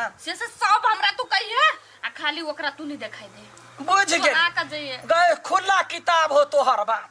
हाँ। से से सब हमरा तू कहिए आ खाली ओकरा तू नहीं देखाई दे। बुझ गेल। चोरा के जइए। गए खुला किताब हो तोहर बात।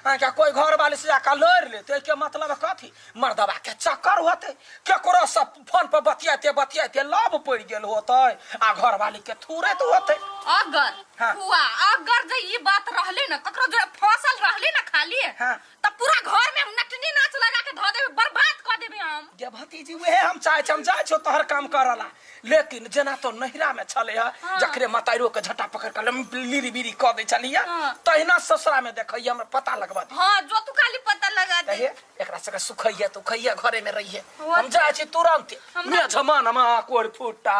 अहाँके कोई घर वाले से जाकर लड़ ले तो के मतलब कथी मर्दबा के चक्कर होते केकरो से फोन पर बतियाते बतियाते लव पड़ गेल होते आ घर वाली के थूरत होते। अगर हाँ। हुआ अगर जे ई बात रहले ना ककरो जो फसल रहले ना खाली हाँ। त पूरा घर में हम नटनी नाच लगा के धो देबे, बर्बाद कर देबे हम। गे भतीजी वहे हम चाहे छी, हम जाइ छौ तोहर काम करला, लेकिन जेना तो नहिरा में छले है हाँ। जखरे मताइरो के झटा पकड़ के लीरी बीरी क दै छलिया हाँ। तहिना ससुरा में देखैया हमरा पता लगबा दे। हाँ जो तू खाली पता लगा दे। कहे एकरा सबके सुखैया तो खैया घरे में रहिए। हाँ। हम जाइ छी तुरंत। हमरा- मे झमान मा कोर फूटा।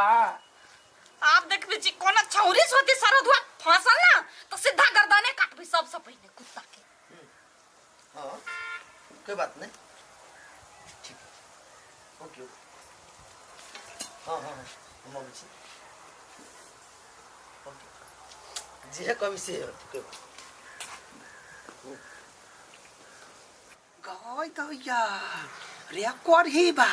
आप देखबे छी कोना छौरी सोती सरदुआ फसल ना तो सीधा गर्दने काटबी सबसे पहले कुत्ता के। हाँ कोई बात नहीं, ठीक है, ओके ओके। हाँ हाँ हाँ हम अबै छी, ओके जे कभी से होतै, कोई बात। गाय दैया रे करही बा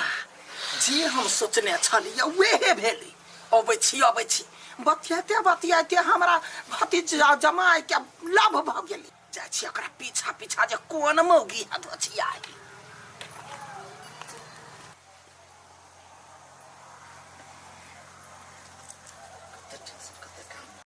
जे हम सोचने छलियै वेहे भेलै। अबै छी अबै छी बतियाते बतियाते हमरा भतीजा जमाय के लभ भऽ गेलै। जाइ छी ओकरा पीछा पीछा जे कोन मौगी है धोछियाय।